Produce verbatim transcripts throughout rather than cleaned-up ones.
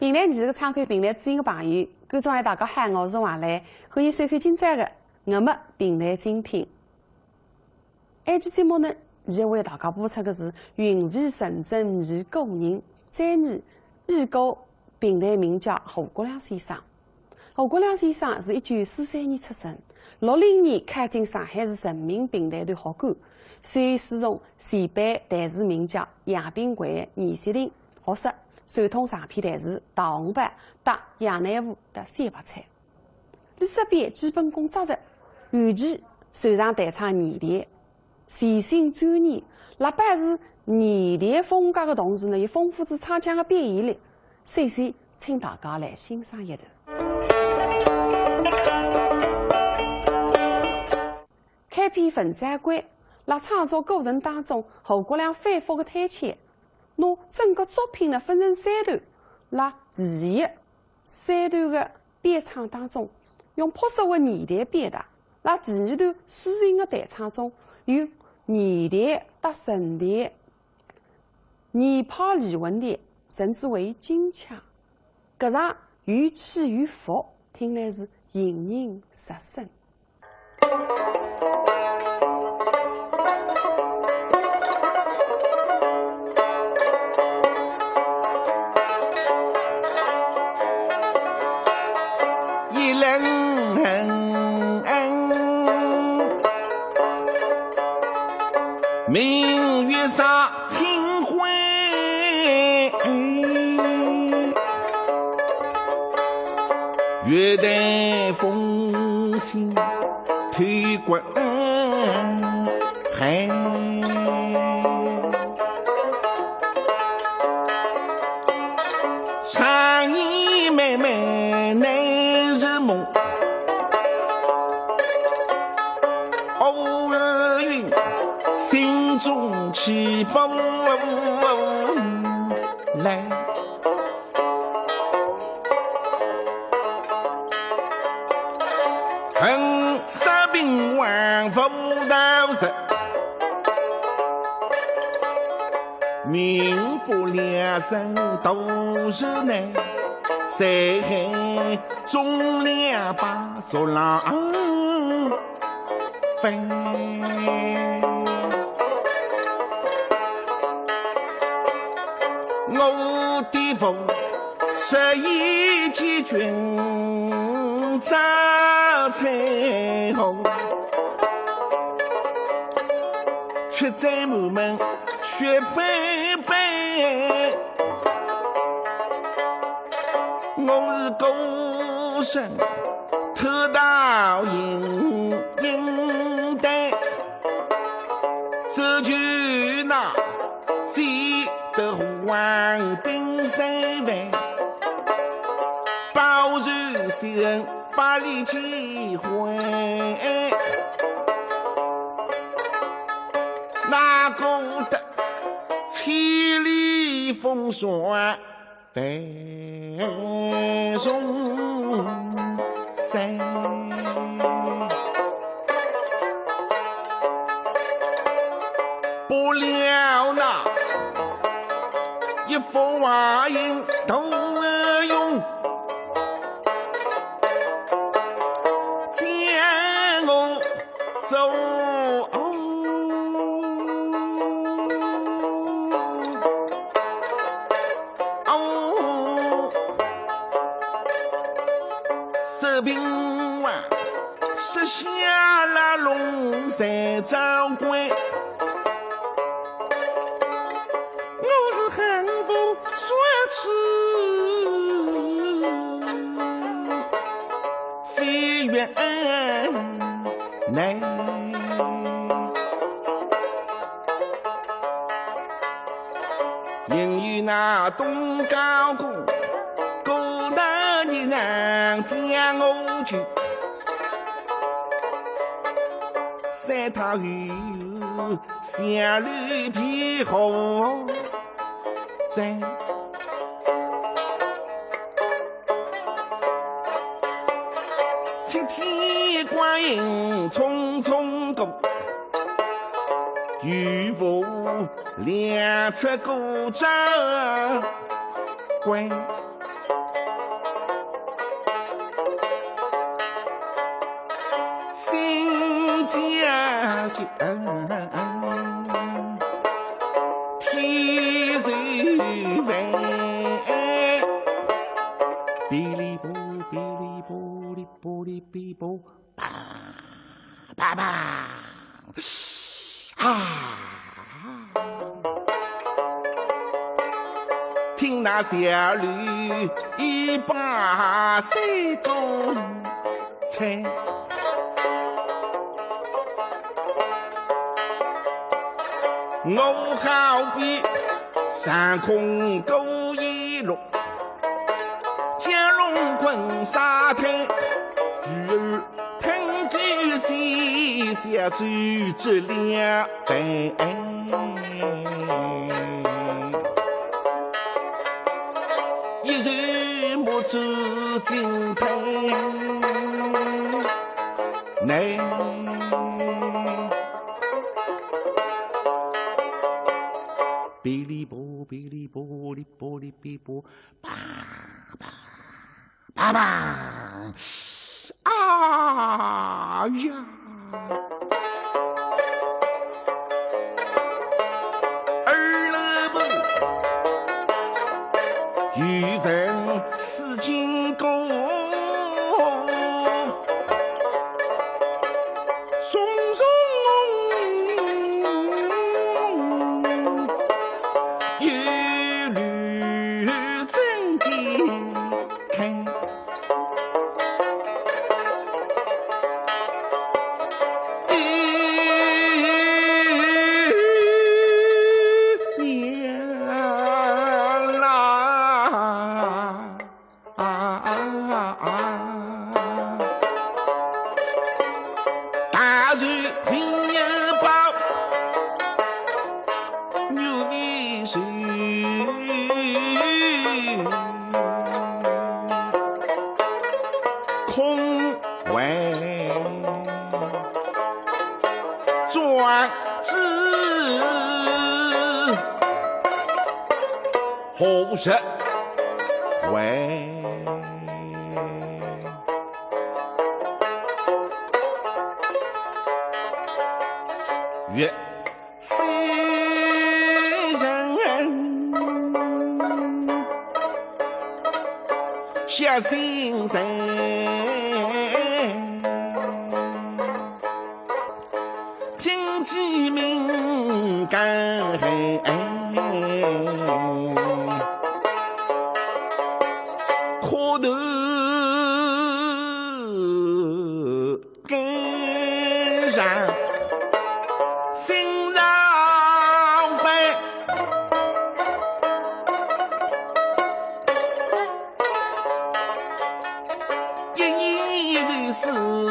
评弹艺术个窗口，评弹知音个朋友，观众朋友大家好，我是王磊，欢迎收看今朝个《我们评弹精品》。埃期节目呢，依旧为大家播出个是《云飞》陈真女个人，专业女歌评弹名家何国良先生。 何国良先生是一九四三年出生，六零年考进上海市人民评弹团学馆，随后师从前辈弹词名家杨炳魁、严雪婷学习传统长篇弹词《大红袍》搭《杨乃武》搭《三白菜》。俚识别基本功扎实，尤其擅长弹唱二调， 潜心钻研，辣保持二调风格个同时呢，也丰富仔唱腔个表现力。首先，请大家来欣赏一段。开篇《文昭关》，辣创作过程当中，何国良反复个推敲，拿整个作品呢分成三段，辣第一 三段个标唱当中，用朴素个二调表达，辣第二段抒情个弹唱中，用二调搭声调，二派离魂调，称之为京腔。搿场有起有伏，听来是引人入胜。 一轮明月照清辉，月台风清透关海。 常言妹妹难入梦，偶遇心中起波澜。恨煞鬓黄无道人， 明白良辰度日难，山海中两把逐狼分。我的父，十一季军扎在后， 血债满门血白白，我是孤身脱逃营，营队，只求那记得黄兵三万，报仇雪恨 百里奇灰，哪顾得千里风霜万重山。不料那一副华英头容， 将我做哦，士兵啊，设下了龙山招关。 我是恨不说出非原来。因为那东高公，勾搭你让将我去，三太后 下绿皮猴子，七天光阴匆匆过，又无两尺过这关。天是万，哔哩啵，哔哩啵哩啵哩哔啵，叭叭叭，啊！听那小楼一把三公 吹。我好比长空过一路，蛟龙滚沙滩，鱼儿腾飞，小舟只两 杯，一人目珠金盆内。哔哩啵，哔哩啵哩啵哩哔啵，叭叭。 爸爸，啊呀！二老婆，有份四斤功，松松有绿真金。 看。大水非要报， 玉为水，空为装之，何日为月？ 世人小心人，禁忌敏感，可得 跟上新潮飞，一年一度四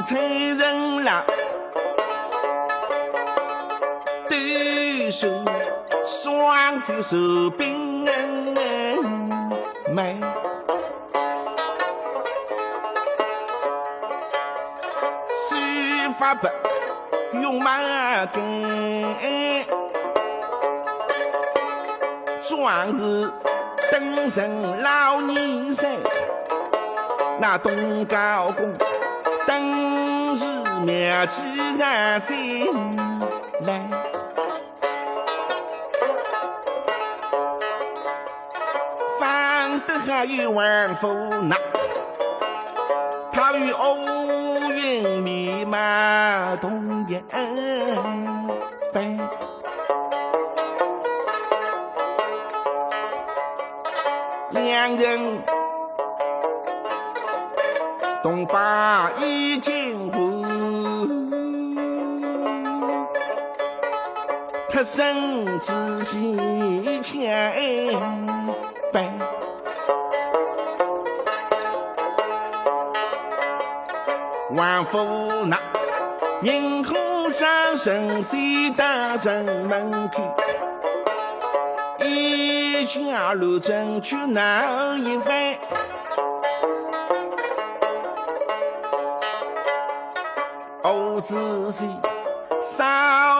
川人啦，都是双手是兵人们。 书法不用马跟，壮士登城老年散，那东高公登时妙计然醒来。 方德还有王府呐，他与乌云密码同一班。两人同把一金壶， 脱身之际千百。王府那银河山神仙大人门口，一家路正去哪一番？ 我仔细少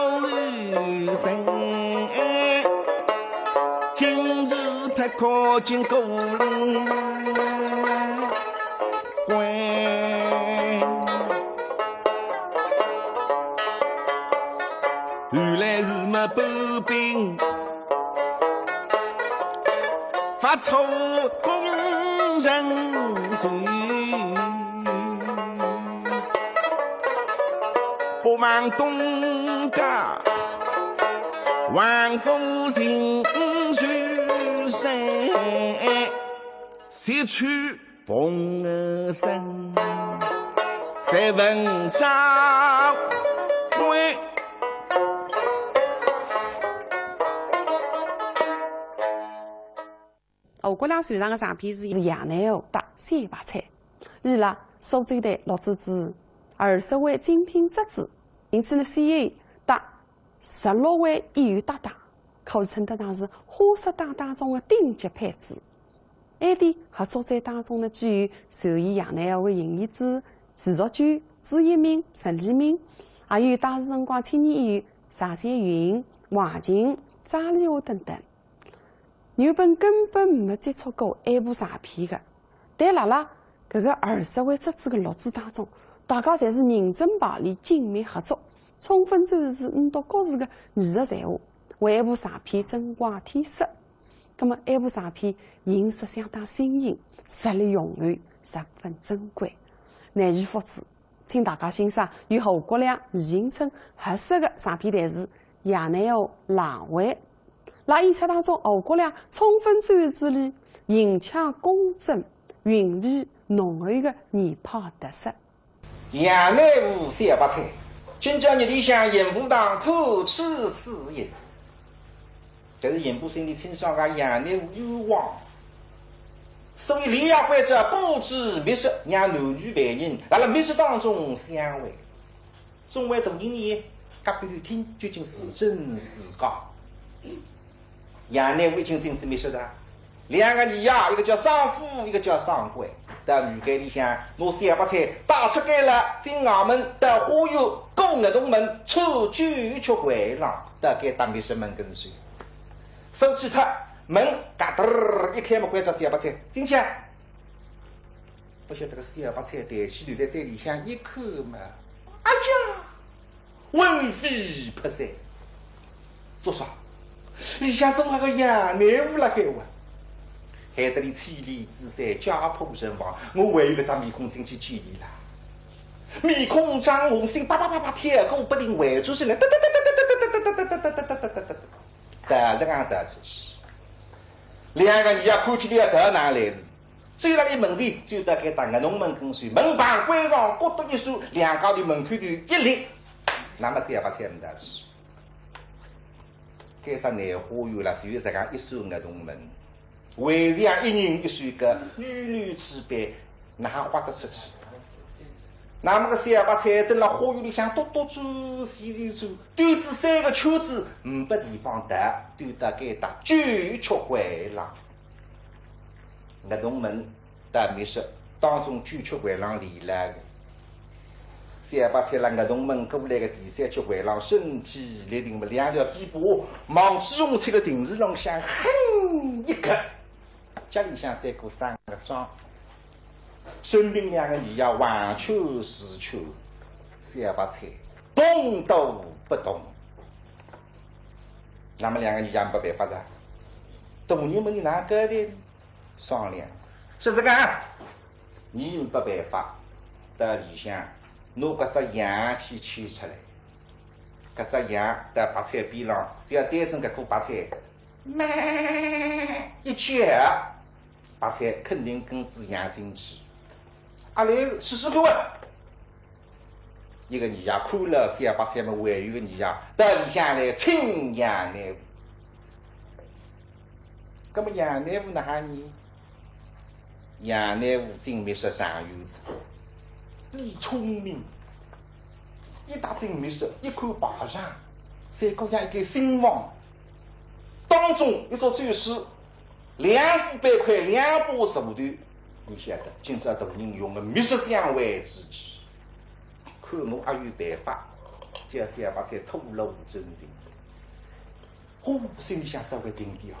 有人，今日太靠近过灵关。不平，发出工人罪。不忘东家，王府情仇深，洗去 风声在文章会。吴国亮手上个相片是杨乃武搭小白菜，伊拉苏州台落子之二十位精品之子，因此呢，C A搭 十六位演员搭档，可以称得上是花式档当中的顶级配置。埃点合作者当中呢，既有饰演杨乃武的邢怡之、徐若瑄、朱一鸣、陈黎明，还有当时辰光青年演员常小云、王琴、张丽华等等。 原本根本没接触过埃部长片个，但辣辣搿个二十位之子个录制当中，大家侪是认真排练、紧密合作，充分展示五毒各自个艺术才华，为埃部长片增光添色。葛末埃部长片形式相当新颖，实力雄厚，十分珍贵，难以复制。 请大家欣赏由吴国亮、余英春合作个长篇弹词《杨乃武郎会》。辣演出当中，吴国亮充分展示了形腔工整、韵味浓厚个年派特色。杨乃武小白菜，今朝日里向刑部堂判处死刑。 但是刑部心里清爽个，杨乃武冤枉。所以连夜关照布置密室，让男女犯人辣辣密室当中相会。众位大人呢，隔壁头听，究竟是真是假。杨乃武已经进仔密室了，两个女伢，一个叫商富，一个叫商贵，到女监里向拿小白菜带出监了，进衙门，到花园过月洞门，穿九曲回廊，到该搭密室门跟前。 手机塔门嘎噔儿一开，门关照小白菜进去啊。勿晓得个小白菜抬起头来对里向一看嘛，哎呀，魂飞魄散。做啥？里向总还有杨乃武辣海哇。害得俚妻离子散，家破人亡，我还有搿张面孔进去见俚啦？面孔涨红，心啪啪啪啪跳个不停，回转身来，哒哒哒哒哒哒哒哒哒哒哒哒哒哒哒哒。 逃是讲逃出去。两个伲也看见俚要逃哪来事，走了俚门前，走到该搭月洞门跟首，门板关上，咯笃一闩，两家头门口头一立，那么小白菜呒得去。该只南花园了，就实梗一扇月洞门，围墙一人一扇个，女女之别， 哪哼豁得出去？那么个小白菜蹲辣花园里向兜兜转，转转转，兜仔三个圈子，呒不地方逃，兜到该搭九曲回廊。月洞门到密室，当中九曲回廊连牢个。小白菜辣月洞门过来个第三曲回廊，身体立定么，两条臂膊望朱红漆个庭柱浪向狠一夹。 脚里向三个生个桩，身边两个伲也横圈竖圈，小白菜动都不动。那么两个伲也呒办法哉，大人么倷哪哼交代呢？商量，说实梗，伲呒办法，到里向拿搿只羊去牵出来，搿只羊到白菜边浪，只要对准搿棵白菜， 咩一叫，白菜肯定跟仔羊进去。阿来试试看啊！一个伲也看了小白菜么，还有个伲也到里向来请杨乃武。那么杨乃武哪哼呢？杨乃武进密室上有子，俚聪明，一踏进密室，一看排场，赛过像一间新房。 当中一只最是两副板块，两把锄头，倷晓得，今朝大人用个密室相会之计，看我阿有办法，叫小白菜吐露真情。呼，心里向稍微定点啊，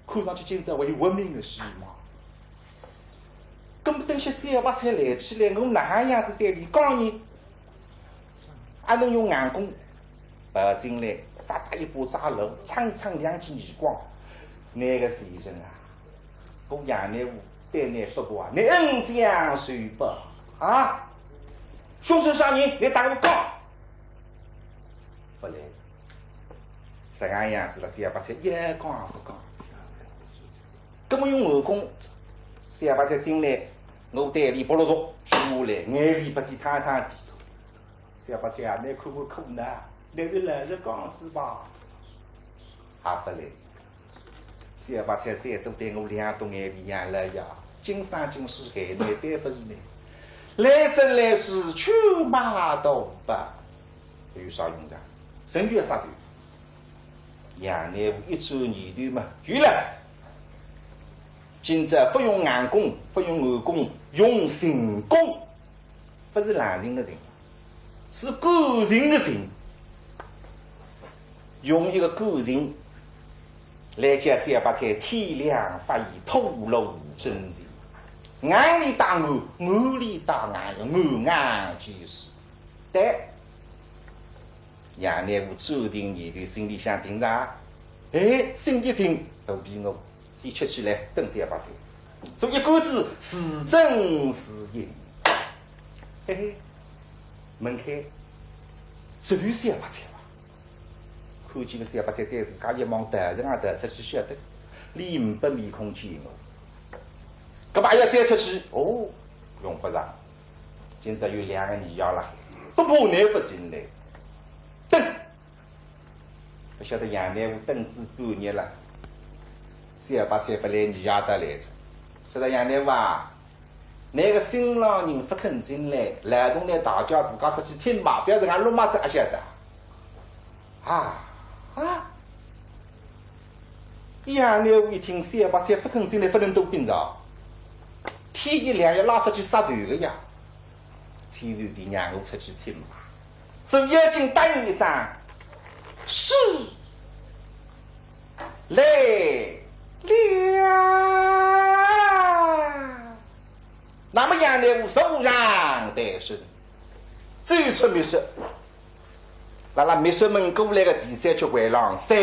看上去今朝还有活命个希望。 搿么等歇小白菜来起来，我哪哼样子对俚讲呢？阿能用硬功，跑进来，扎搭一把抓牢，撑撑两记耳光。那个时辰啊，我杨乃武对你说过啊，你恩将仇报啊！凶手啥人？你搭我讲。勿来。实梗样子了，小白菜一讲勿讲。搿么用后功，小白菜进来，我对俚扑落落，坐下来，眼泪鼻涕汤汤渧。小白菜啊，你看看苦呢，你就老实讲子吧。还勿来。 小白菜再多对我两朵眼皮，杨老爷，今生今世害你对勿住你。来生来世，去马当吧。有啥用场？人就要杀头。杨乃武一转念头嘛，有了。今朝勿用硬功，勿用后功，用情功。 勿是冷静个情，是感情个情。用一个感情来叫小白菜天良发现，吐露真情。硬里带软，软里带硬，软硬兼施。对。 杨乃武转定念头，心里想定着，哎，心一定，肚皮饿，先吃起来，等小白菜。做一干子自斟自饮。嘿嘿，门开，只有小白菜伐？看见个小白菜对自家一望，头也勿抬出去，晓得俚勿拨面孔见我。搿么还要再出去？哦，用勿着。 今朝有两个二爷辣海，勿怕倷勿进来。等，勿晓得杨乃武等仔半日了，小白菜勿来，二爷倒来哉。说道杨乃武啊，倷个新郎人勿肯进来，劳动倷大家自家出去请吧，勿要实梗落马子，阿晓得？啊啊！ 杨乃武一听，小白菜勿肯进来，勿能多屏着。天一亮要拉出去杀头个呀。千岁爷让我出去请吧。只要紧答应一声，是，来了。那么杨乃武坐上台身，走出密室。 辣辣密室门过来个第三曲回廊，站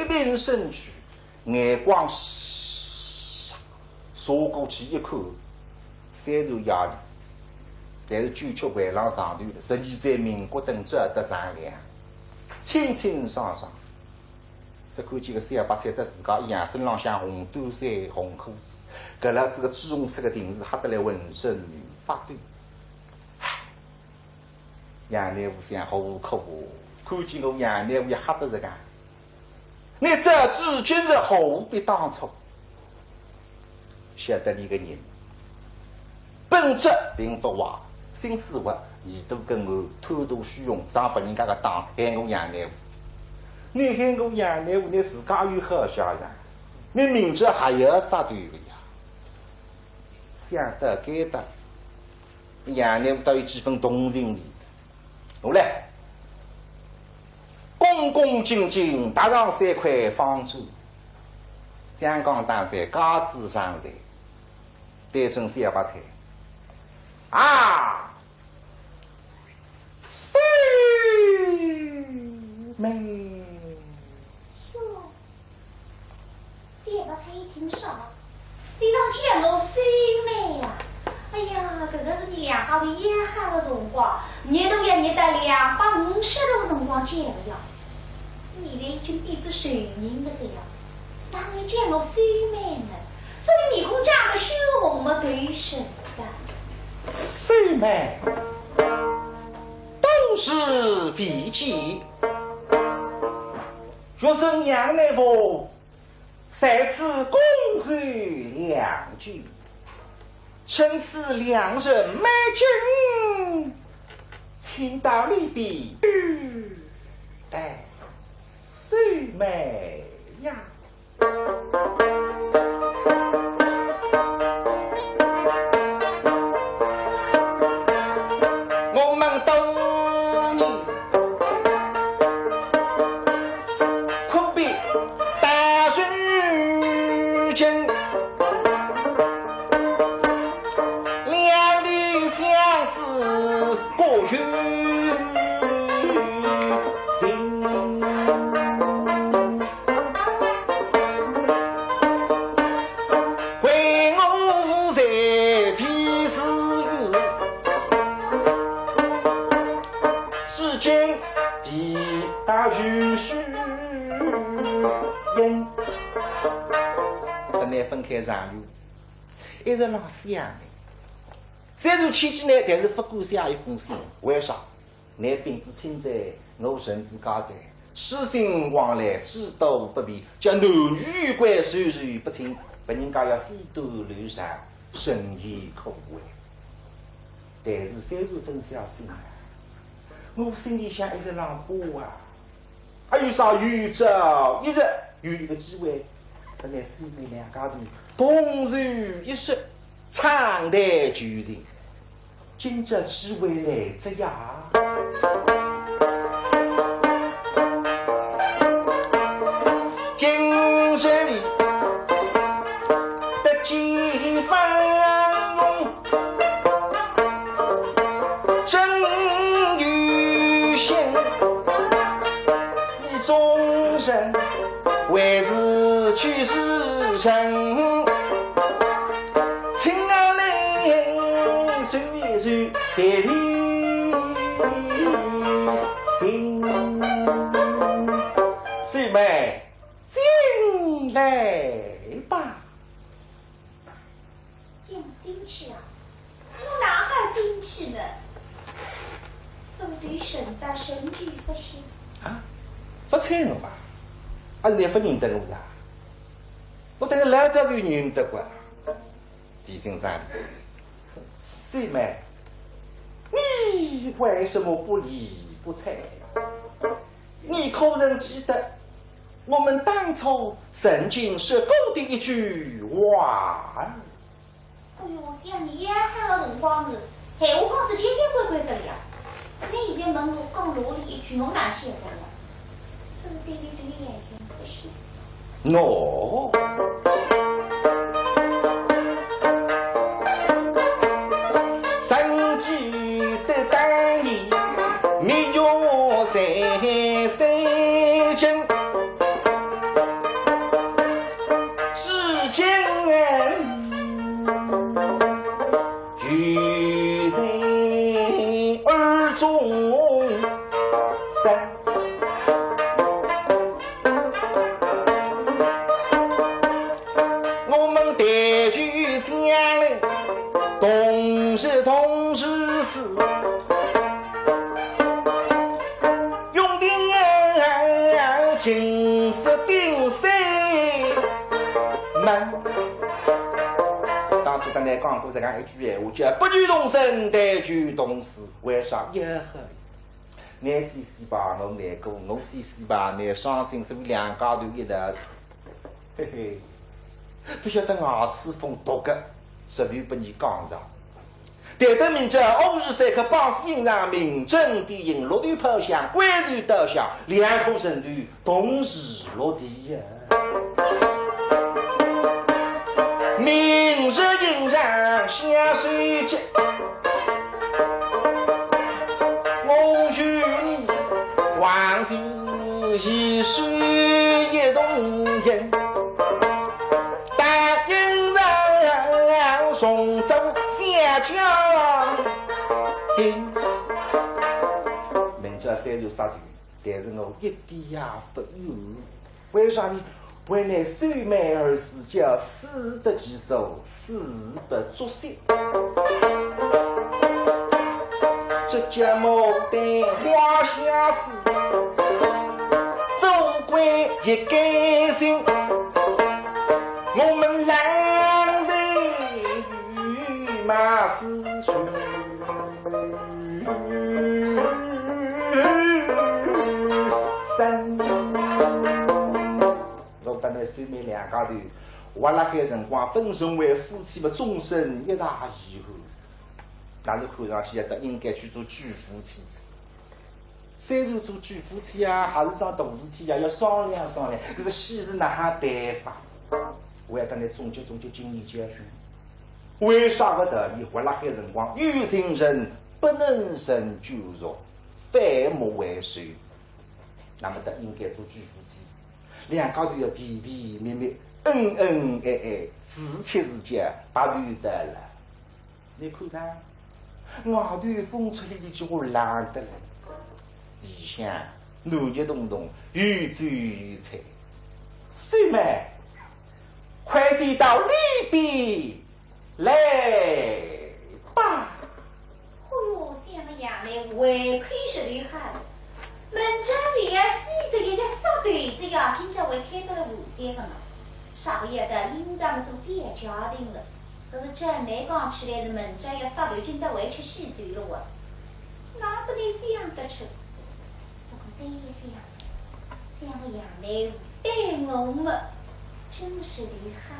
定身躯，眼光唰，扫过去一看，虽然夜里，但是九曲回廊上头，十二盏明国灯照得锃亮，清清爽爽。只看见个小白菜搭自家一样，身浪向红短衫、红裤子，搿辣子个朱红色个裙子，吓得来浑身发抖。唉， 杨乃武想，好可恶，看见我杨乃武也吓得实梗。你早知今日，何必当初？晓得俚个人，本质并勿坏，心思活，耳朵根厚，贪图虚荣，上别人家个当，害我杨乃武。你害我杨乃武，你自家有好下场，你明朝还要杀头个呀。想到该搭， 杨乃武倒有几分同情理哉。下来，恭恭敬敬踏上三块方砖，香港当在架子上在，对准小白菜。啊，秀妹。哟， 小白菜一听啥，非要叫我秀妹呀？哎呀，搿个是倷两家头约好个辰光，热度要热到两百五十度个辰光叫个呀。现在已经变仔熟人了哉呀，哪会叫我秀妹呢？所以面孔涨得血红么，对勿住个。秀妹，多时未见，学生杨乃武 在此恭候良久，趁此良辰美景，请到里边待秀妹呀。 我们多年可比大水间，两地相思过有情。分开长远，一直辣想呢。虽然牵记呢，但是勿敢写一封信，为啥？倷凭仔亲在，我侄子家在，书信往来，诸多不便，叫男女有关，授受不亲，拨人家要飞短流长，深以苦悔。但是虽然勿写信啊，我心里向一直辣想啊， 还有啥？有朝一日有一个机会，等倷兄妹两家头同坐一室，畅谈旧情。今朝机会来哉呀！今日里得机逢用， 真有心，意中人，还是去时辰，请阿来随随别离心。秀妹，进来吧。 进，进去啊？我哪哈进去呢？手头沉得神志不清。啊？勿睬我吧？啊，倷勿认得我啦？我等倷老早就认得个。提醒声，秀妹，你为什么不理不睬？ 你可曾记得我们当初曾经说过的一句话？哎哟，想你也好辰光是，闲话讲是结结棍棍的了呀。你现在问我讲哪里一句，我哪晓得了？是对你对眼睛不是？喏，三句的道理， 蜜月三三更，至今犹在耳中响。 我们谈酒将来，同日同日死，用定情死定死门。当初跟倷讲过这样一句闲话，叫不求同生，但求同死。为啥？也很 倷死死吧，我难过，我死死吧，倷伤心，所以两家头一道死。嘿嘿，勿晓得牙齿缝毒个，实头拨倷讲着。但等明朝午时三刻，搿个放火人上，鸣金点银，六头炮响，关头刀响，两颗人头同时落地呀。 明日迎上下手节，我与你横竖一手一同行，答应人重做小家庭。明朝三十杀头，但是我一点也勿怨。 为啥呢？为倷秀妹而死，叫死得其所，死不足惜。这叫牡丹花下死，做官一开心，我们狼狈与马死去。 三。我搭倷秀妹两家头，活辣海辰光，勿成为夫妻么，终身一大遗憾。哪能看上去也得应该去做巨夫妻哉？虽然做巨夫妻啊，还是桩大事体啊，要商量商量，搿个喜事哪哈办法？我要搭倷总结总结经验教训。为啥个道理？活辣海辰光，有情人不能成眷属， 反目为仇。那么，搭应该做巨夫妻，两家头要甜甜蜜蜜，恩恩爱爱，自己自家白头到老。倷看看，外头风吹哩哩，叫我冷得来，里向暖热咚咚，有酒有菜。秀妹，快些到里边来吧。哦哟，想杨乃武胃口实在好，门家就要死仔，也要杀头仔呀，今朝还开到了无锡个嘛。啥个要到领导么做小家庭了，可是照倷讲起来是门家要杀头，今朝还吃喜酒了哇。哪个能想得出？不过再一想， 想杨乃武对我么真是厉害。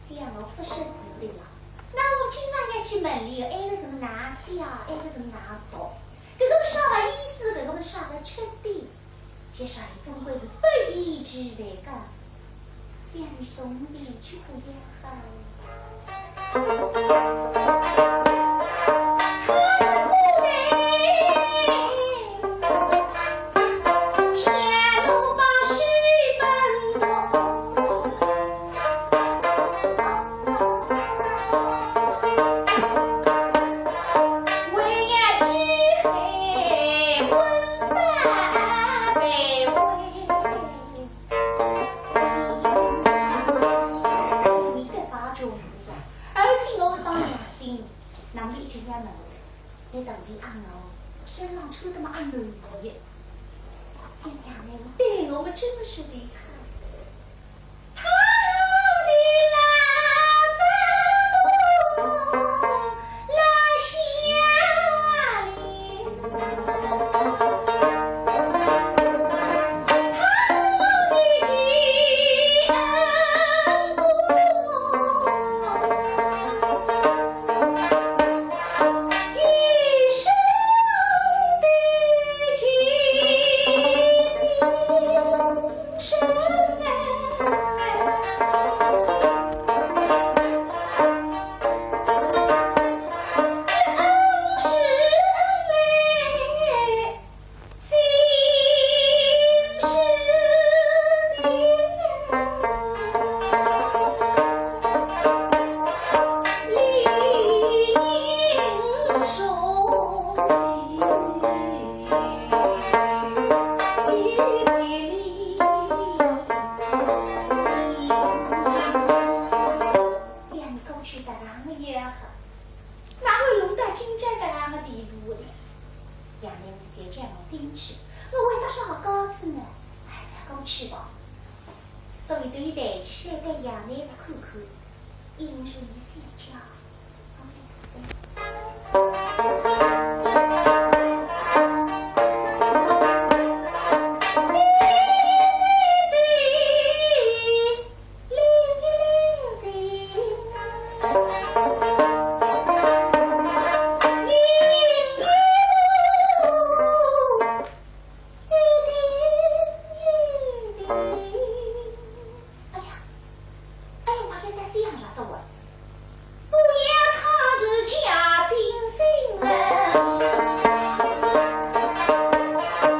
像我勿识字的啦，那我经常要去问俚，埃个字哪写，埃个字哪读，搿个啥个意思，搿个啥个出典，介绍俚总归是不厌其烦个，像俚从前就不要好。 侬一个大丈夫呀，而且我是当良心，那么一直要问，你到底阿我身浪穿的么阿男的耶？哎呀，你对我们真的是厉害。 像过去实梗个也好，哪会弄到今朝实梗个地步呢？杨乃武再叫我进去，我会得啥个高子呢？还是要过去吧。所以对于抬起来个羊呢，勿看看，因为伊比较。 哎呀，哎呀，我现在想着做啊，不要他是假金星人，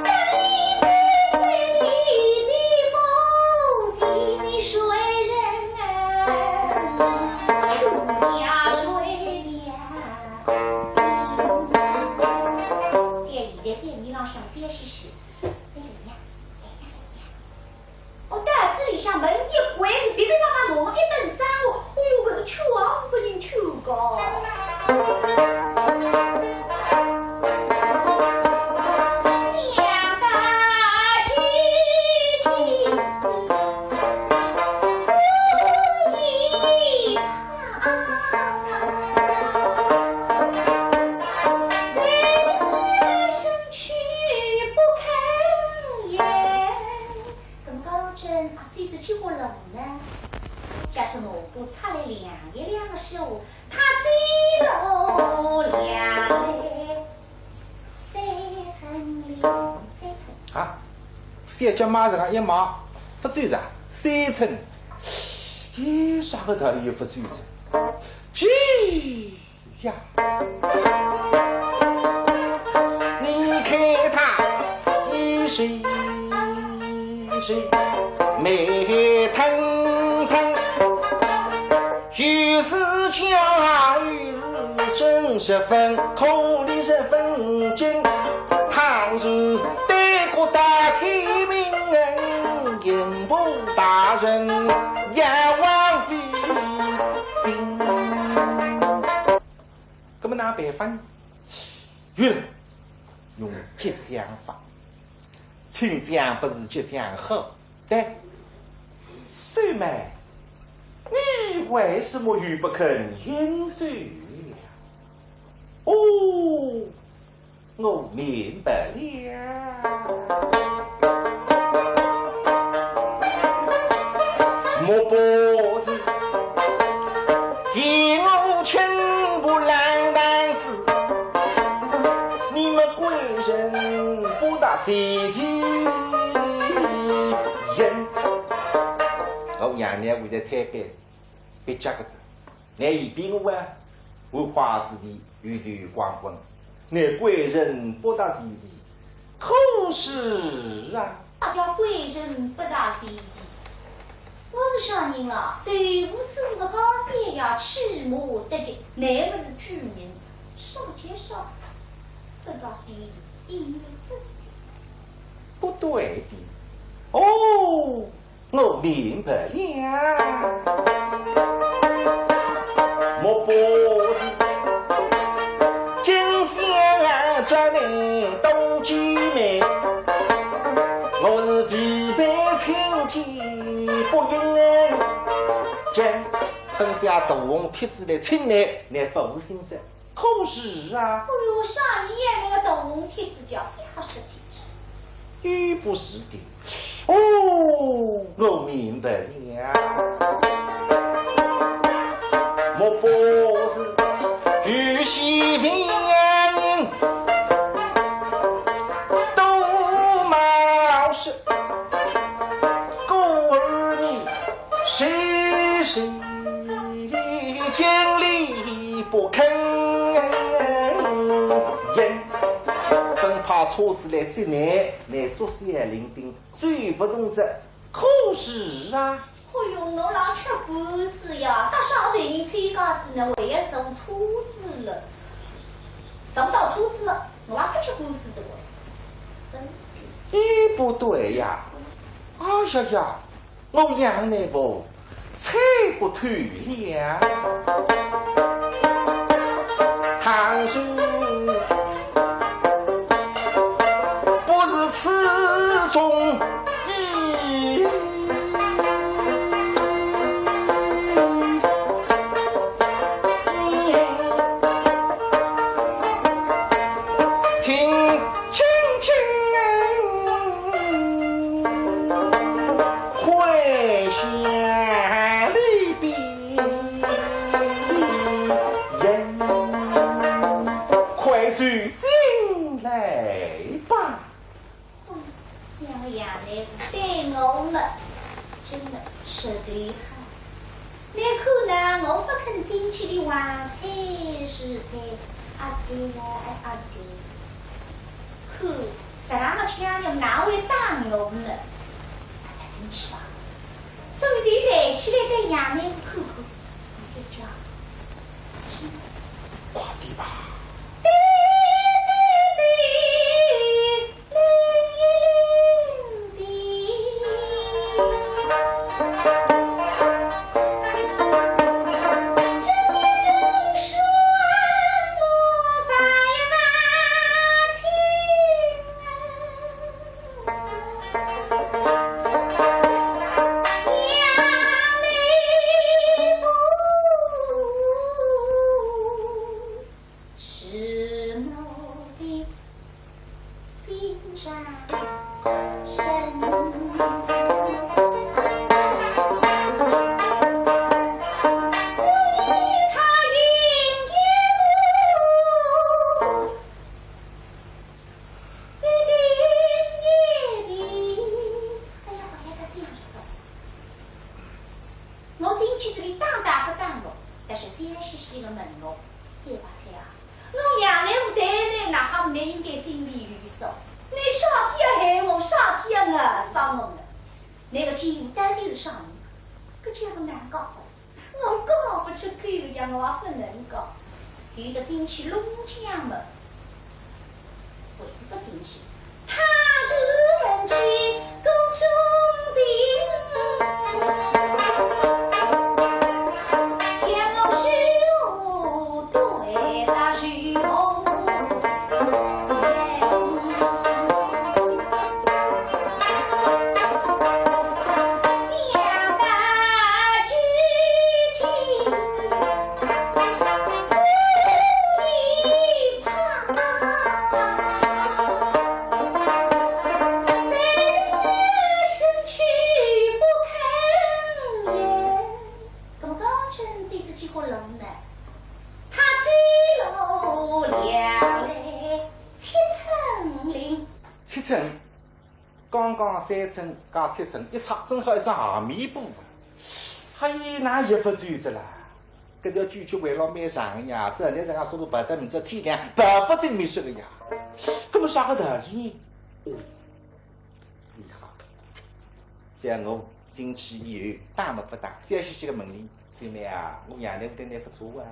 但你的背里的不是你谁人啊？出家谁呀？在现在店里浪向笑嘻嘻，来呀，来呀，来呀。 我到这里向门一关，你别别让他弄一顿生活，哎呦，我个去啊，不能去个。想到这里，我一怕，三生去不肯言。 搿么高真啊，最仔几化弄呢？假使我不出来量一量个时候，他最多量嘞三寸两三寸。啊，小脚马上一马，勿走着，三寸。咦，啥个道理勿走着？这 呀，你看他一身一身美腾腾，又是假又是真，十分可怜十分精。倘若对过大天命人，刑部大人也枉费心。 搿么哪办法呢？有了，用激将法。请将不如激将好。对，秀妹，你为什么又不肯饮酒了？哦，我明白了。莫不是 嫌我轻薄烂堂子，你们贵人不大随地人。我杨乃武在推扳，别家个子，乃一边我啊，我花子弟与对光棍，乃贵人不大随地。 可是啊，啥叫贵人不大随地？我是小人了，对付四五个高手也要起码得的，乃不是举人，啥介啥不大随地，因为不对的。哦， 我明白了。莫不是今宵啊，这里东京妹，我是疲惫请假不应。今分下大红帖子来请你，你勿信哉。 可是啊。哎哟，啥人要那个大红帖子叫，也好说的。也不是的。哦，我明白了。莫不是有些病人都冒失，故而你 谁谁经理不肯言。分派车子来接你，你做事要领定，走不动这可是啊。哎哟，我老吃官司呀，搭上头人催告子呢，我也上车子了。上到车子了，我还不吃官司这个。真是。也不对呀。哎呀呀， 我杨乃武猜不透了。倘若不是此中意，来吧。哦，想杨乃武对我嘛，真的是厉害。你看呢，我不肯进去的话，才是在阿对呀，哎，阿对。看，搿能么腔调哪会打我呢？啊，再进去吧。所以就抬起来对杨乃武看看，你就讲，真的。快点吧。 是我的心上人，所以他应该我一定一定。哎呀，我要他这样子。我进去这里打打不打我，但是笑嘻嘻的问我，小白菜啊， 我杨乃武对你哪哈没应该心里有数？你啥体要害我，啥体要咬伤我呢？那个奸夫到底是啥人？搿叫我哪讲好？我讲不出口呀，我也不能讲。有的进去弄僵么，回不进去。 他是文气公中人，将我手对他手红。想到至今， 搿么高升对自己喝冷呢？他走路了来七寸零。七寸，刚刚三寸加七寸，一尺正好一双鞋面布。还有哪一不走着啦？搿条巨橋围了蛮长呀，这两天人家速度跑得明朝天亮，跑不进密室个呀。搿么啥个道理呢？哦， 厉害。叫我进去以后，打么不打，笑嘻嘻个问伊，小妹啊，我杨乃武对你不错啊，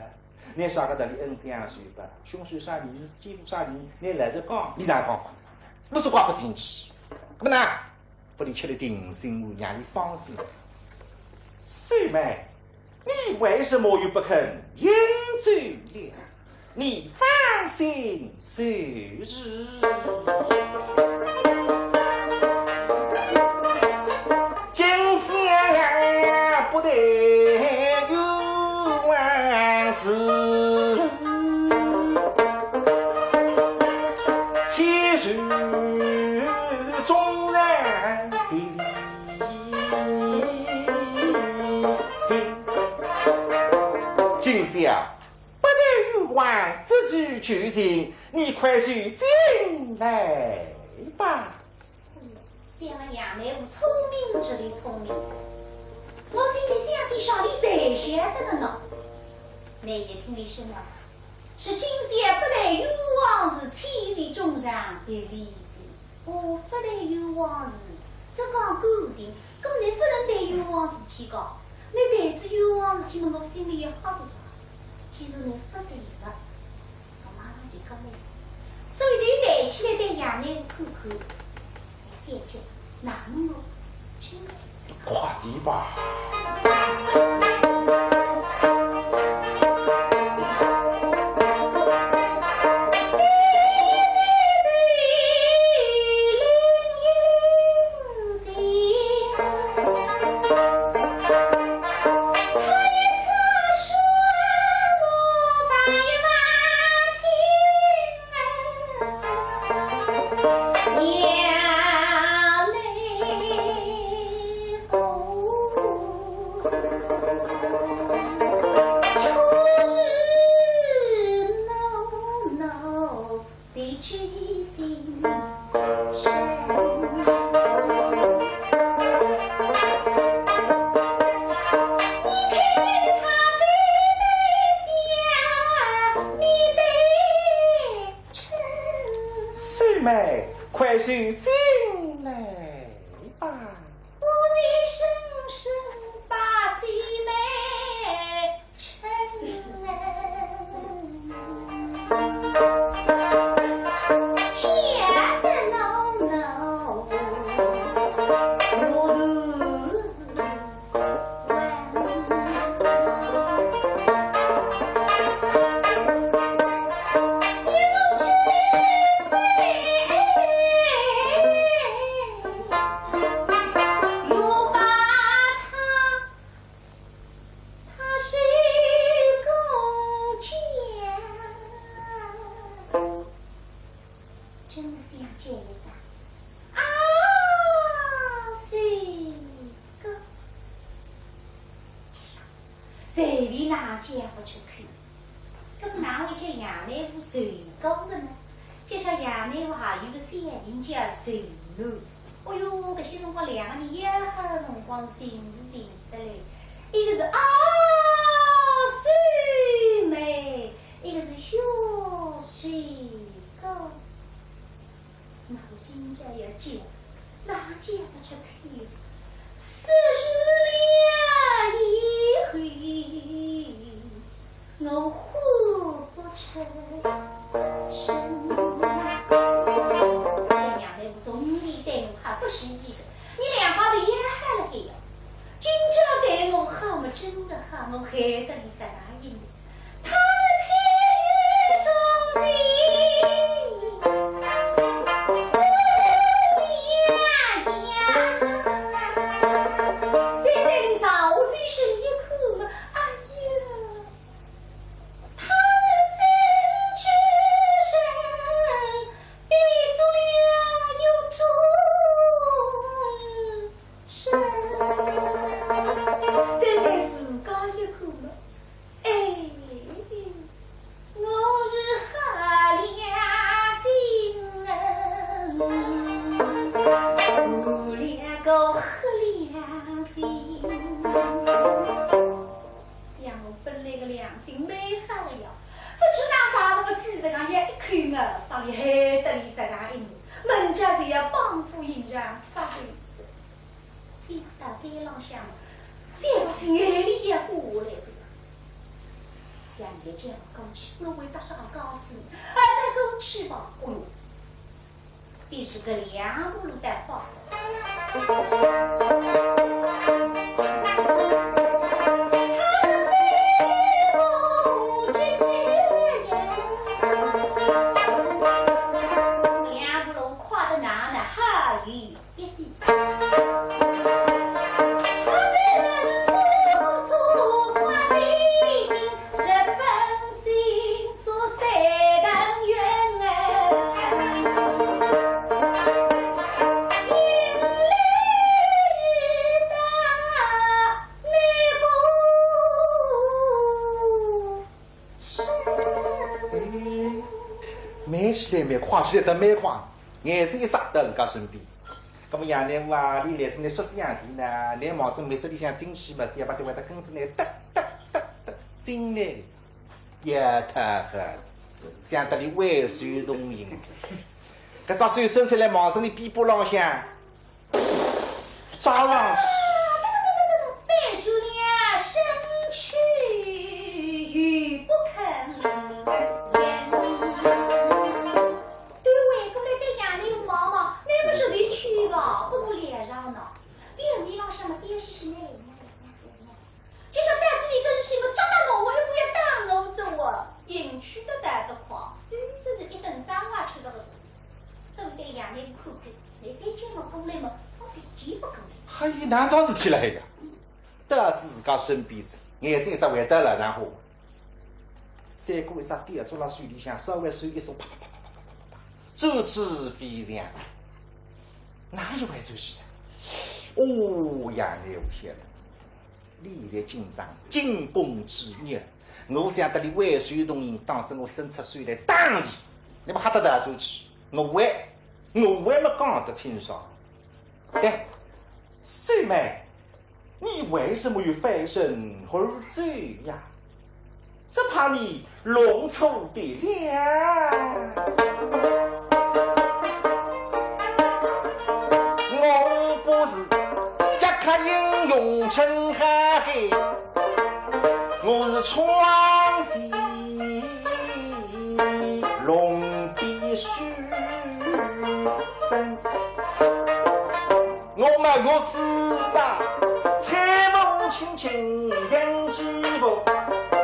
你啥个道理恩将仇报，凶手啥人，奸夫啥人，你老实讲，你哪讲法？我是讲不进去。那么呢，拨伊吃了定心丸，让伊放心。小妹， 你为什么又不肯饮酒了？你放心就是。今宵不得有往事，岂是众人的 心。今宵不得有往，只是酒醒，你快些进来吧。嗯，想杨乃武聪明之里聪明，我心里想的啥里侪晓得的呢。乃一听伊说啊，是今宵不得有往事，岂是众人的理性。 哦，勿谈冤枉事，只讲感情，搿么侬勿能谈冤枉事体讲，侬谈仔冤枉事体么，我心里也吓个呀。既然侬勿谈了，我马上就讲侬。所以侬抬起来对杨乃武看看，反正那么我真的 快点吧。秀妹，快些进来吧。真的是要见一下。啊，是个。随便哪嫁勿出去，搿么哪会叫杨乃武受过的呢？就像杨乃武还有个小名叫受奴。哦哟，搿歇辰光两个人要好辰光寻寻得来，一个是啊，秀妹，一个是小水哥。 那我今朝要嫁，哪嫁勿出去？四十年以后，我活勿出身。哎呀，那武松，你对我还不是一个，你两家头也好了海呀。今朝对我好么，真的好，我害得你啥大意呢？ 对待自家一看嘛，哎，我是好良心人，我两个好良心。想我本来个良心蛮好个呀，不知哪把那个鬼实梗一口咬，啥厉害得厉害个，门家就要帮夫人家杀头子。 想到该浪向，想到是眼泪也过来哉。想现在讲过去，我会得啥个讲法？啊，再过去吧，哦哟，必须搿两步路得跑。两步路跨得哪能还有 慢起来，慢，快起来得蛮快，眼睛一眨到自家身边。葛么杨乃武啊，俚来是来说是洋钿呢，来望仔密室里向进去嘛，是要把这外头跟仔来哒哒哒哒进来的，也太好了，想得俚回水动影子。搿只手伸出来望仔俚臂膊浪向， 抓上去。背住了身去又不肯言。对回过来对杨乃武望望，乃末是俚去了，不过脸上呢，表面浪向么笑嘻嘻，来来来来来。就像带仔一根筋么，抓到我，我又不要打我走啊，进去得逃得快，嗯，真是一顿脏话吃了个。 正对杨乃武看看，来对劲了过来么，我脾气不过来。还有哪桩事体了呀？到仔自家身边哉，眼睛一眨回到了，然后三哥一只吊住了手里向，稍微手一松，啪啪啪啪啪啪啪啪啪，转起飞翔。哪一回转去的？哦，杨乃武晓得，俚现在紧张，惊弓之鸟。我想得俚回水动影，当真我伸出手来打俚，那么吓得逃转去。我还，我还没讲得清爽。哎，秀妹，你为什么又翻身而走呀？只怕你弄错的了。我不是一刻英雄陈海海，我是创新 龙必须生。我们若是那采萍卿卿杨继步，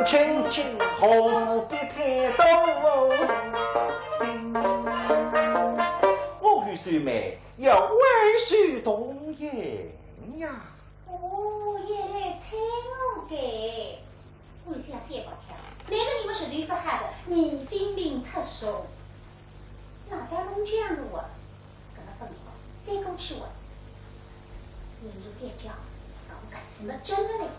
卿卿何必太多心？我与秀妹要挽手同行呀。哦，原来采萍个。 我想想勿跳，那个你们是绿色海的，你性命太重。那咱们这样子我，跟他分开，再过去我，你就别讲，我该怎么真的来着？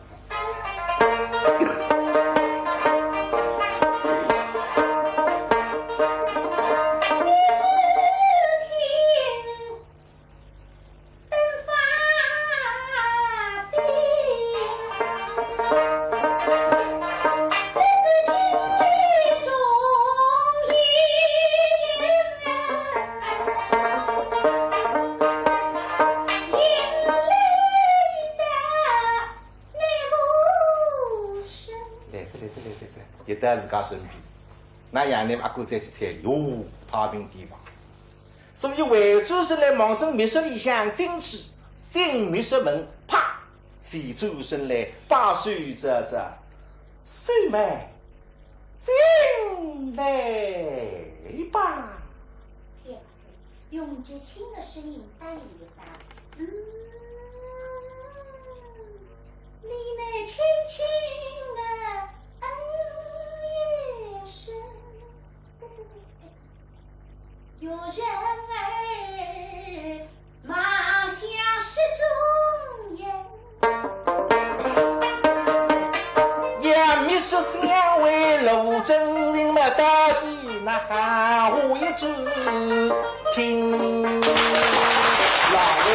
来哉，来哉，来哉，来哉，一到自家身边，那杨乃武阿哥再去睬伊，哟，太平地方。 所以回转身来望准密室里向进去，进密室门，啪，前转身来，摆手招招，秀妹，进来吧。用极轻的声音答应一声，嗯，你们轻轻地嗯一声。 有人儿望向石中央。也密室相会路真人嘛，到底哪哈一只听？老爷。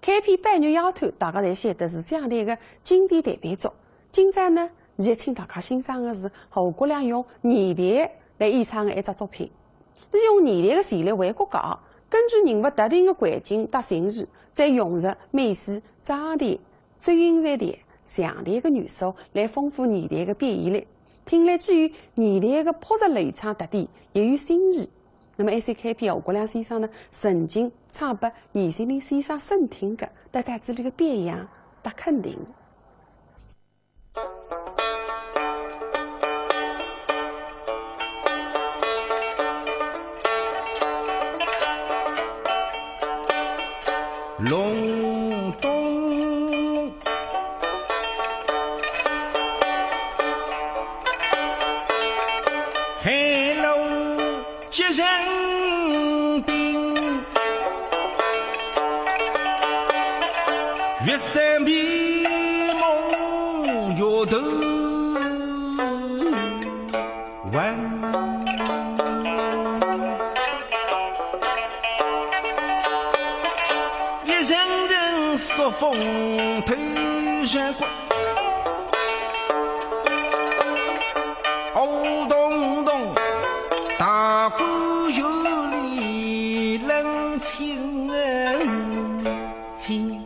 开篇《拜月丫头》，大家侪晓得是蒋台个经典代表作。今朝呢，现在请大家欣赏个是侯国良用现代 来演唱个一只作品。伊用现代个旋律为国家，根据人物特定个环境搭情绪，再融入美式、张调、周韵在调、蒋台个元素，来丰富现代个表演力。听来既有现代个朴实流畅特点，也有新意。那么，一首开篇侯国良先生呢，曾经唱拨严秀林先生审听个，得到仔俚个表扬搭肯定。 隆咚，海螺 结成冰，月色迷蒙月头弯。一阵阵朔风透山谷。 哦，咚咚，大观园里冷清清。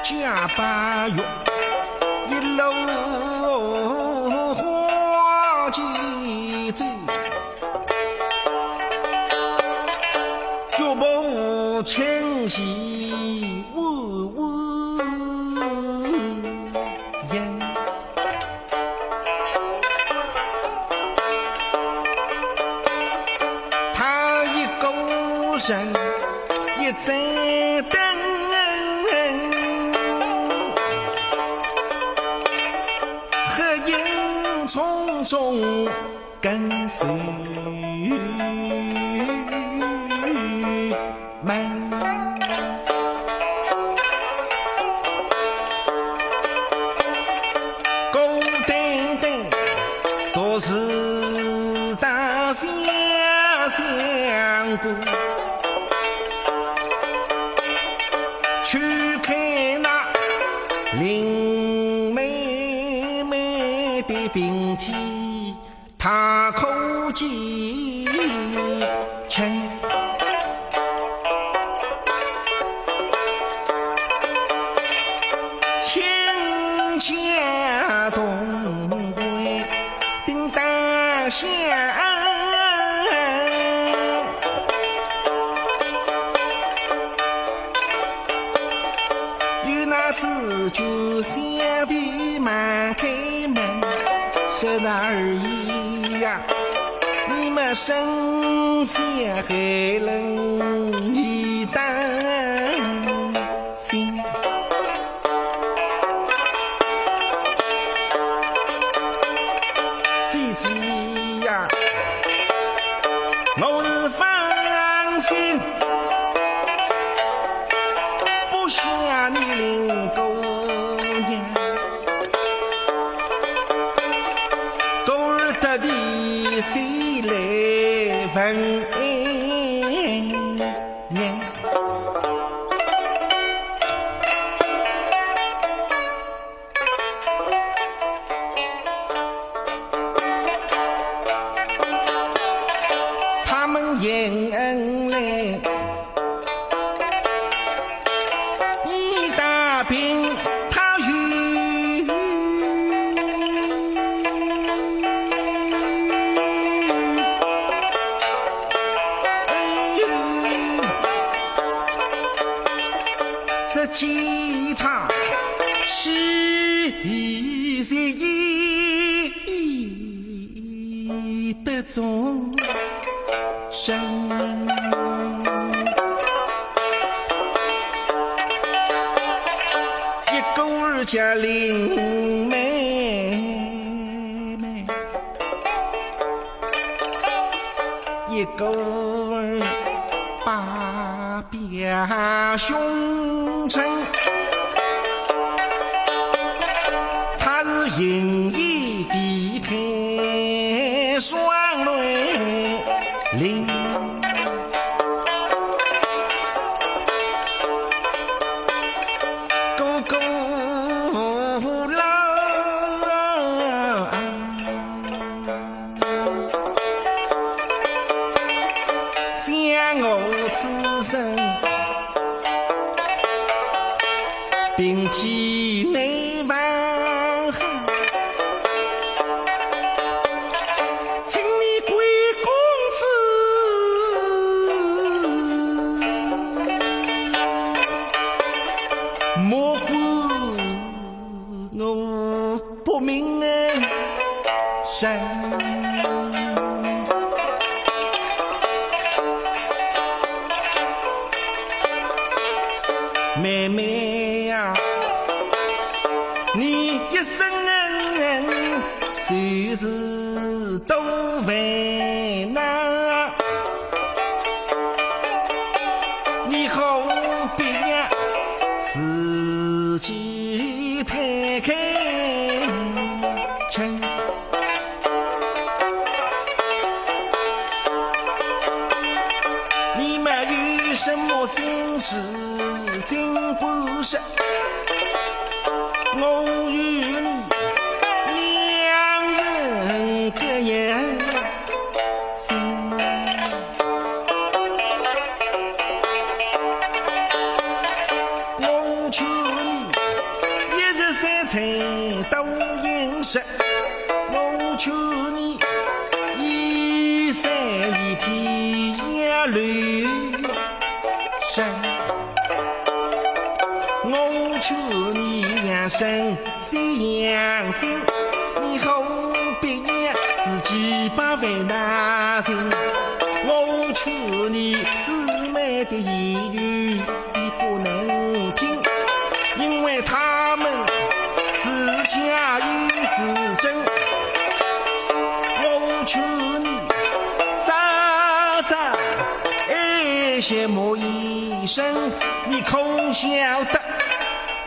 驾白玉，一路花旗走。 脚步轻细稳稳行。他一个人一盏灯，黑影重重 跟随门。的病体，他可记清。亲家同归叮当响。 有那紫鹃香鼻满开门，说那二爷呀，你们神仙海冷你当心。姐姐呀，我是放心。 不下你林姑娘，故而特地前来问安。他们迎恩来，一打病他有这吉他是一些一不众生。一个儿叫林妹妹，一个儿把 表兄成，他是云雨飞开双泪淋。哥哥无老。 想我此生，病体难防，请你贵公子莫怪 我不明哎，神。妹妹呀，你一生恩恩，就是都为难。 你何必让自己太开心？你们有什么心事尽管说，我与你两人各言 心。我劝你一日三餐多饮食，我劝你一生一天要留神。 我劝你养生修养心，你何必让自己百烦难行？我劝你姊妹的言语你不能听，因为她们自家有自证。我劝你早早爱惜莫一 生，你可晓得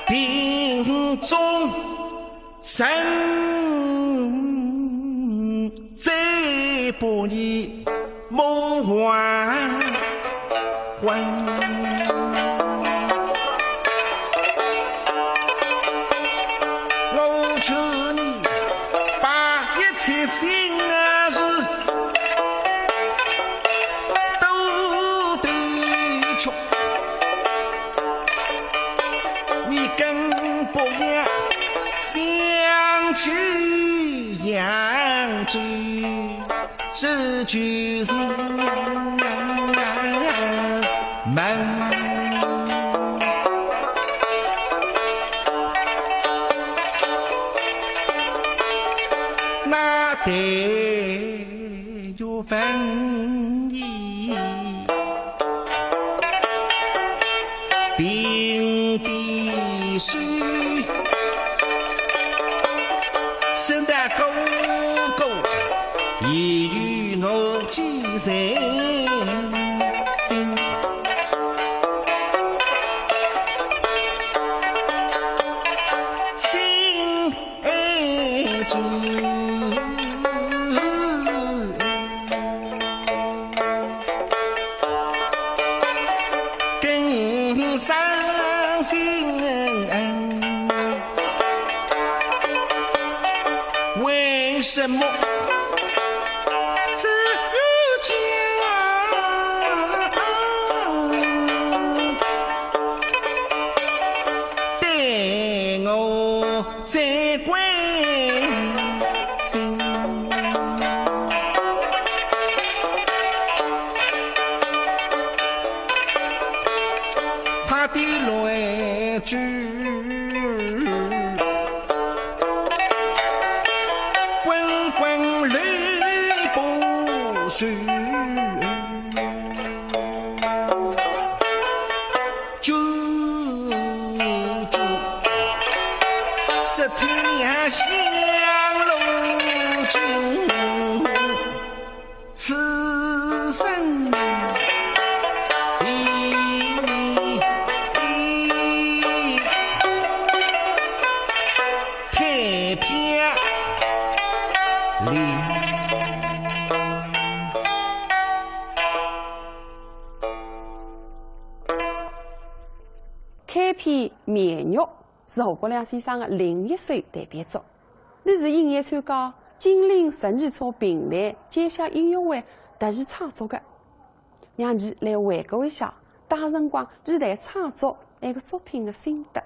病中人再把你梦还魂？我劝你把七星啊是都得吃，你更不要想去扬州，这就是门。 那对月份里，平地水，圣诞哥哥也与我寄人信。 心爱主，更伤心。为什么？ 这家对我最关心，他的来去 滚滚流不休。九九，是天涯香炉中。 此生非你太漂亮。开篇《面肉》是诸葛亮先生的另一首代表作。 俚是因为参加金陵十二阊评弹《剑下英雄会》特殊创作的，让伲来回顾一下，当辰光俚弹创作埃个作品的心得。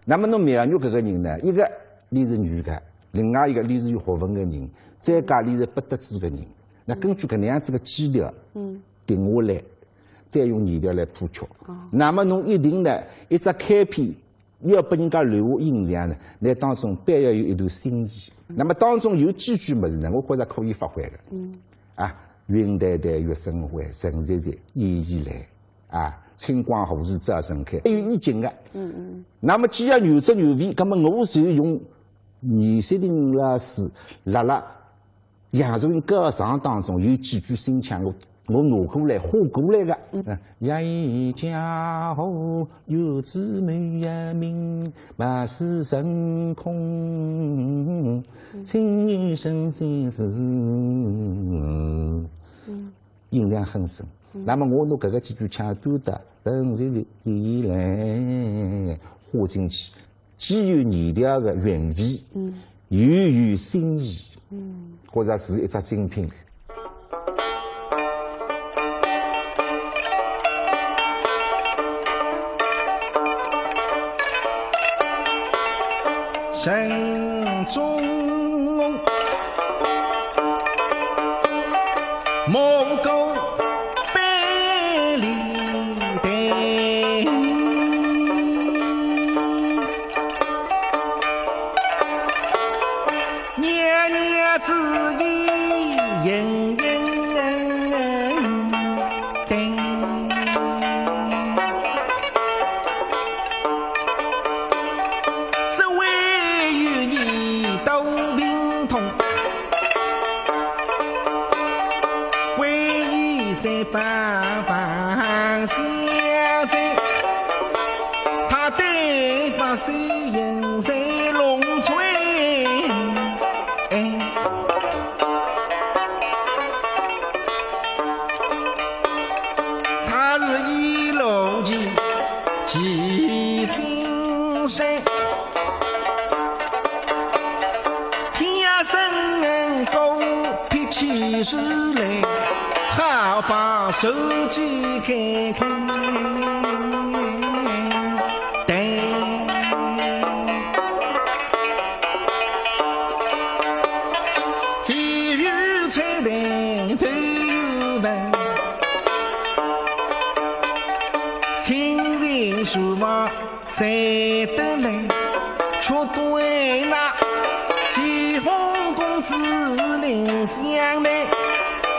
那么侬苗玉搿个人呢，一个俚是女的，另外一个俚是有学问的人，再加俚是不得志的人。那根据搿能样子个基调，嗯，定下来，再用二调来铺曲。哦。那么侬一定呢，一只开篇 要拨人家留下印象呢，那当中必要有一段心意。那么当中有几句物事呢，我觉着可以发挥的。嗯。啊，云淡淡月生辉，晨曦曦夜已来。啊，春光何时照盛开，有意境的。嗯嗯。那么既然原汁原味，那么我就用严雪亭老师辣辣 杨树云高唱当中有几句新腔，我，我拿过来，画过来的。嗯。嗯，夜雨江河，月之美呀明，貌似成空，嗯，春雨声声是。嗯。印象很深。嗯。那么我拿搿个几句腔短的，等于是一来画进去。 既有二调的韵味，嗯，又有新意，嗯，觉着是一只精品。人中 莫过百里灯，年年子义莺莺灯。 只为与你斗病痛，为与谁半房相随，他对方虽远在龙川。 他是一路去其心善，天涯深恩是来，好把手机看看。对，飞鱼吹得飞鱼们，亲近书房。 谁得来？却对那西红公子蔺相来，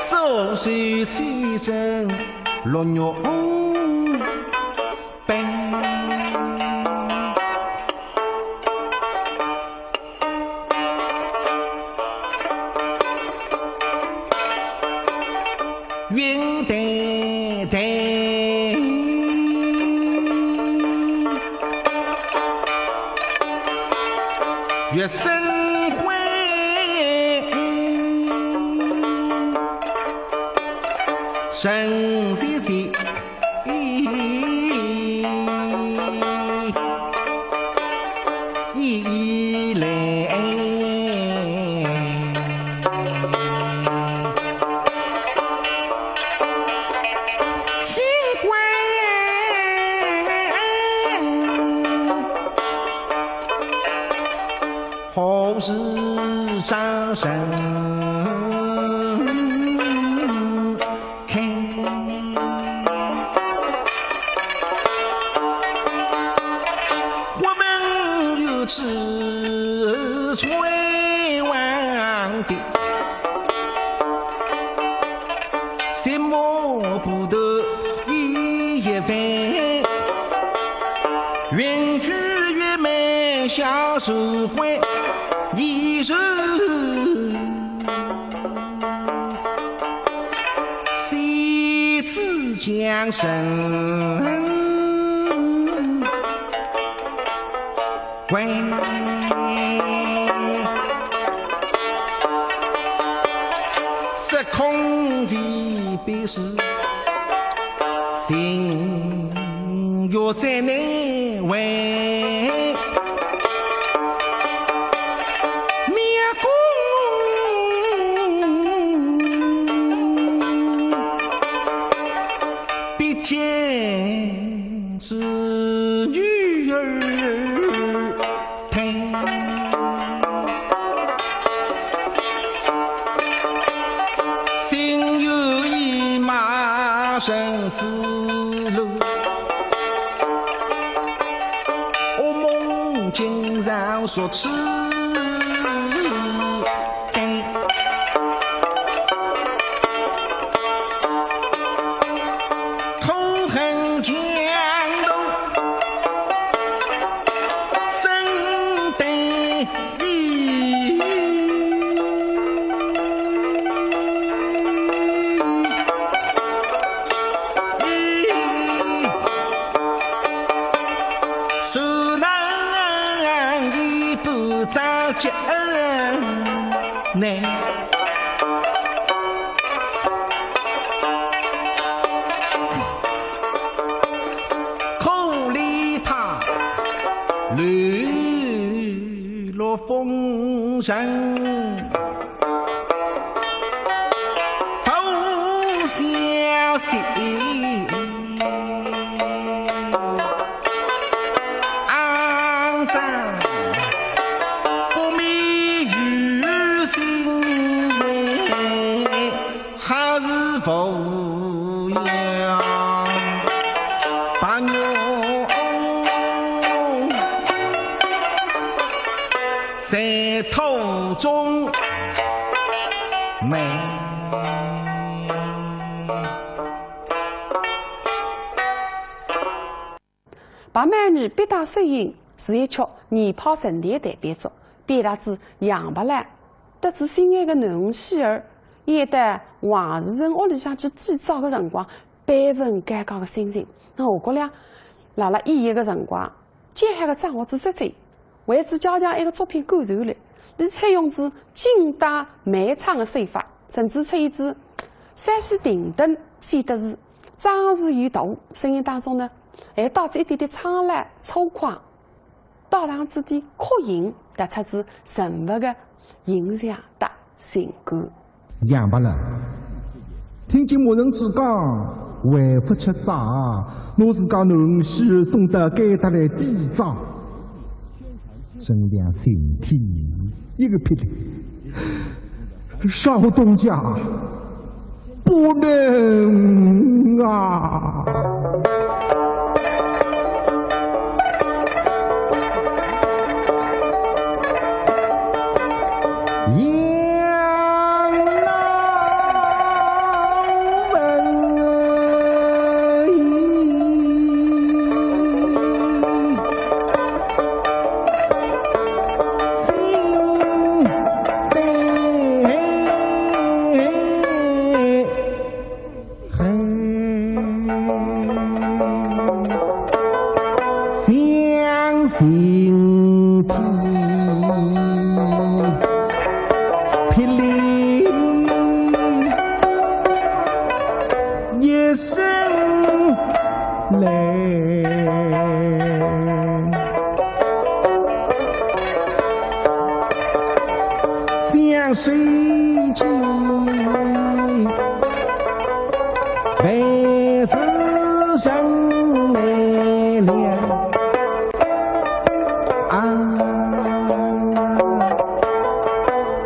手持七针落玉杯。 云淡淡，月生辉，神兮兮。 一来，奇怪，何时掌声？ 看。我们有志存亡的，心魔不得已一番，云居月满下手关，一日 谁知江山归。时空未必是心 月在内外，妙公必见之女儿。 心有一马生死路，噩梦经常说痴呆。 痛恨强盗身带义，受难一步遭劫难。 可怜他流落风尘，不消息。 肮脏不免于心内，还是抚养白玉在途中。 白毛女必打雪影是一曲年抛沉淀的代表作，表达仔杨白劳得知心爱的囡儿喜儿，也到王世臣屋里向去祭灶的辰光，悲愤交加的心情。那何国亮辣辣演绎的辰光，结合个张学之节奏，为仔加强一个作品感染力，伊采用仔京大卖唱的手法，甚至出现仔山西定灯，显得是 张氏有道，声音当中呢，还带仔一点点苍老粗犷，搭档仔点哭音，突出仔人物的形象搭情感。杨八郎，听见牧人之讲，回勿出哉，拿自家囡儿喜儿送到该搭来抵债。沈良心里一个霹雳，少东家，不能啊！ 相信天霹雳一声雷。 相信天，万事成难料。啊，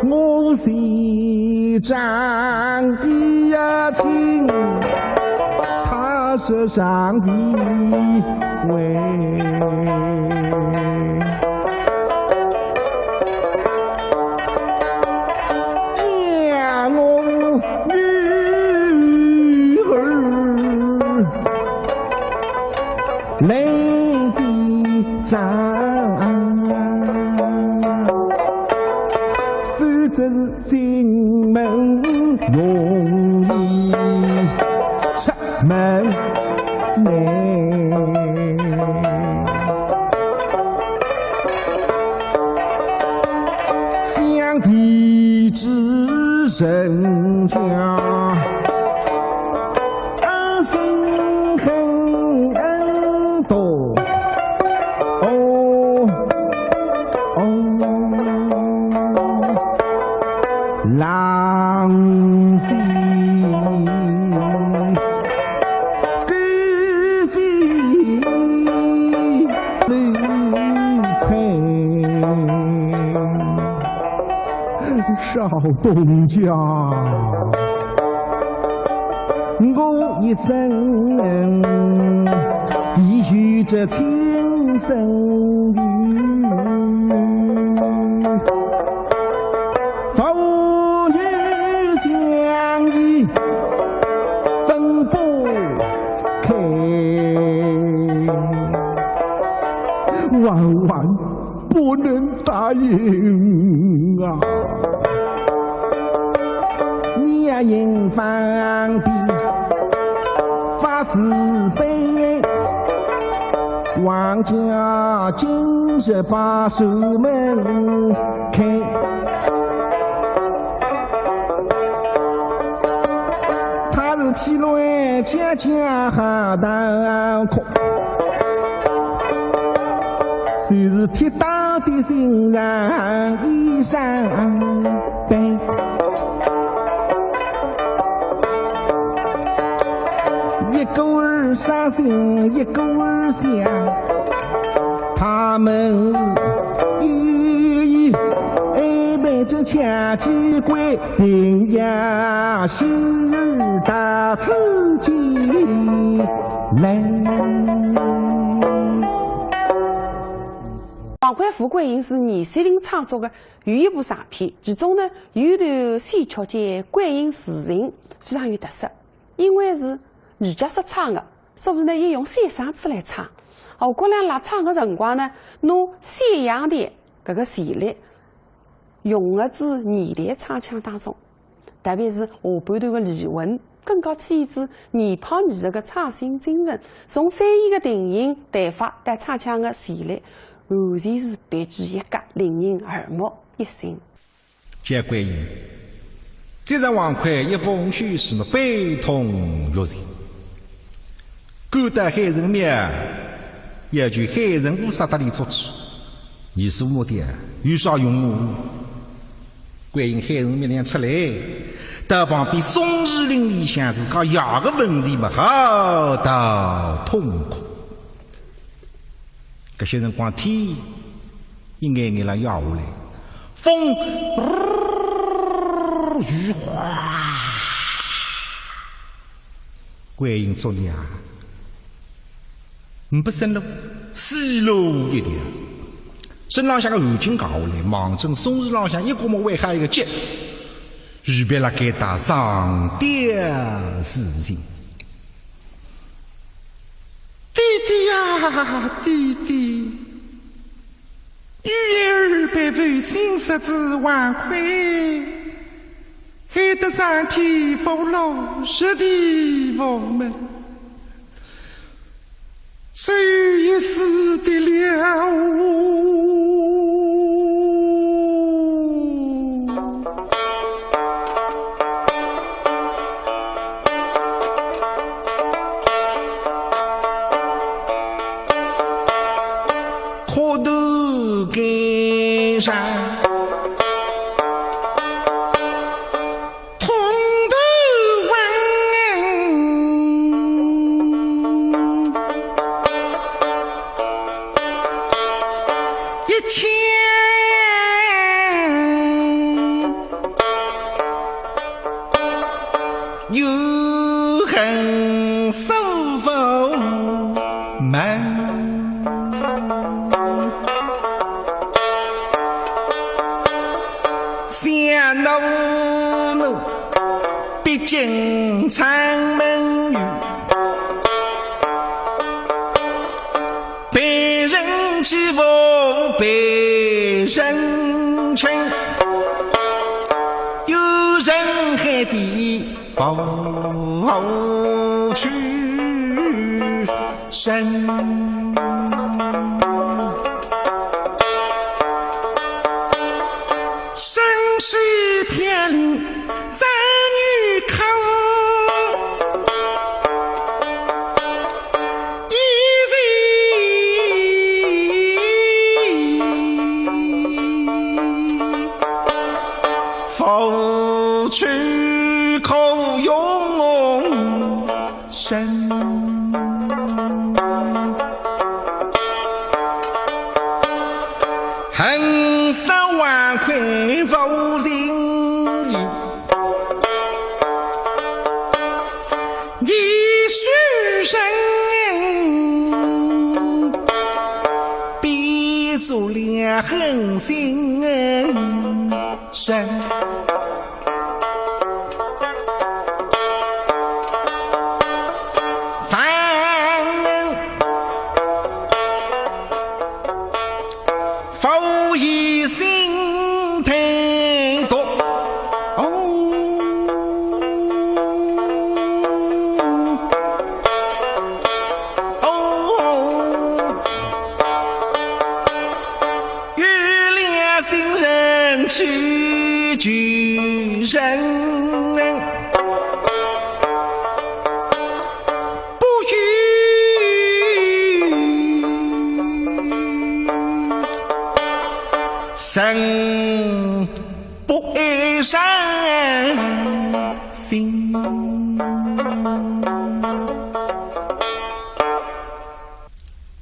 我是张玉清，他是上帝为。 呀，我女儿来抵债，否则进门容易出 门内。想弟子人家，恩深恨恩多。哦，哦，狼心。 狗吠乱困。少东家，我一生寄予这亲生女。 风雨相依分不开，万万不能答应啊！你呀，应放的发慈悲，王家今日把守门 开。他是铁卵家家好大哭，谁是铁打的心肠一上等。一个儿伤心，一个儿想。 他们有意安排这家居贵，定要喜儿到此地来。王魁父桂英是严雪玲创作的有一部长篇，其中呢有一段戏曲界桂英词行非常有特色。 因为是女角色唱的，所以呢，伊用小生子来唱。哦，葛亮辣唱的辰光呢，拿小样调搿个旋律融合至现代唱腔当中，特别是下半段的离魂，更加体现出现派艺术的创新精神。从三弦的定型、弹法到唱腔的旋律，完全是别具一格，令人耳目一新。 结桂英，接着王魁一封书信，悲痛欲绝。赶到海神庙，要求海神菩萨搭伊出去。严雪玲问：有啥用啊？桂英海神庙里出来，到旁边松树林里向，自家爷个坟前么好到痛快。搿歇辰光天一眼眼了夜下来，风雨哗，观音作孽啊！呒不身了，死路一条。身浪向个汗巾汏下来，望准松树浪向一个么徛好一个结， 预备辣该搭上吊自尽。爹爹呀，爹爹，女儿被负心失志，枉亏害得上天无路，入地无门。 只有一死的了。磕头跟上。 痛头问，一腔有恨诉无门。 想奴奴，毕竟阊门语，被人欺负被人请，有人害的 无处身。身世偏离，怎与口，一字无处可容身。恨杀枉亏无情义，你是人，比作了狠心人。 身。犯人无疑心歹毒。哦，哦。 有良心人去救人，不与人不爱人心。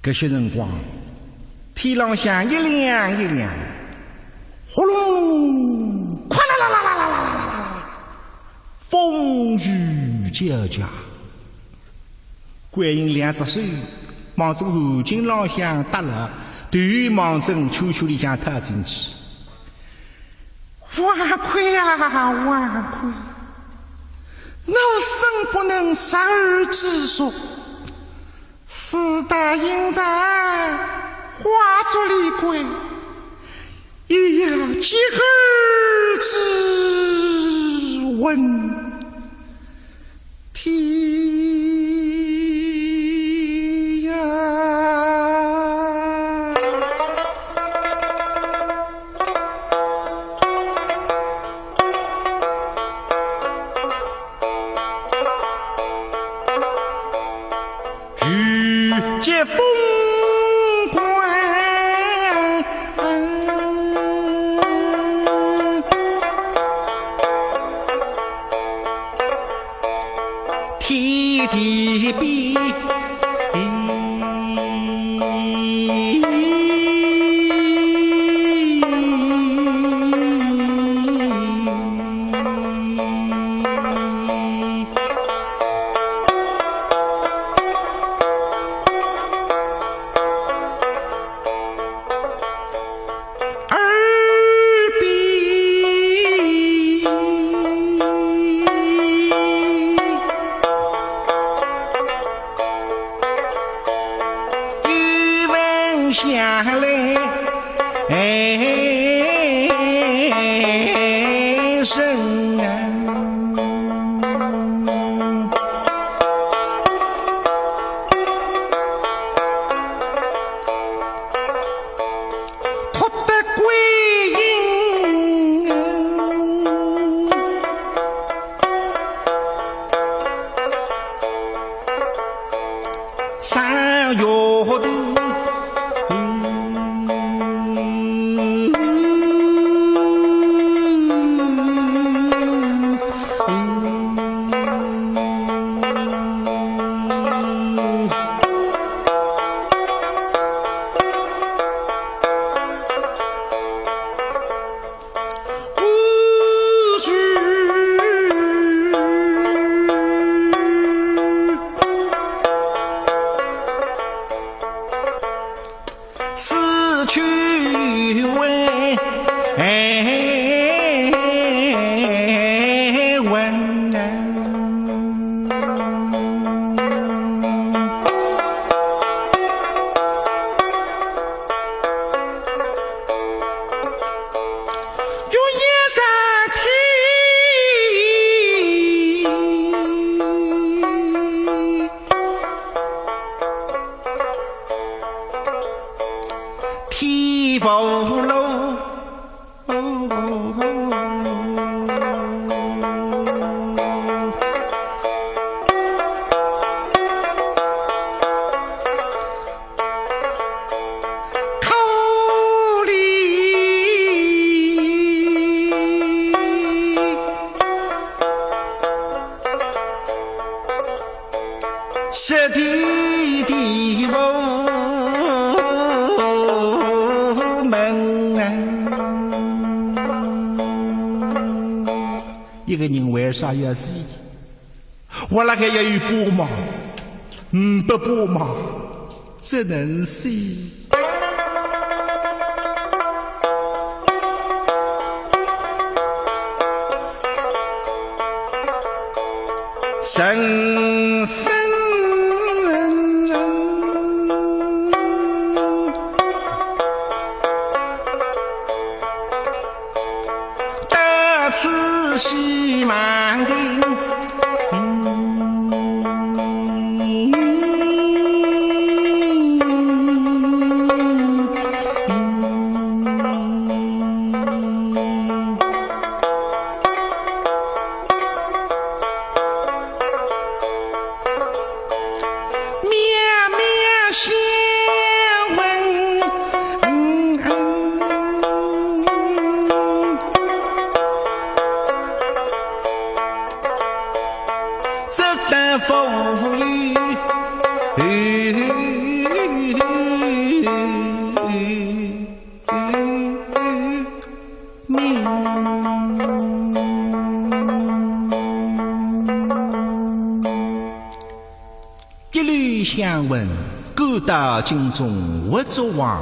搿歇辰光，天浪向一亮一亮，轰隆隆，哗啦啦啦啦啦啦啦啦啦，风雨交加。观音两只手望准汗巾浪向搭牢，头望准圈圈里向探进去。枉亏啊，枉亏！我生不能十二之数， 死得阴曹，化作厉鬼，也要结何之婚？天呀！ 欲借风光。人啊，托得归阴。 三月头。死去为文。 天福路。 一个人为啥要死？活辣海要有盼望，呒不盼望，只能死。 人生到此希望尽。 一路香魂，赶到京中活捉王。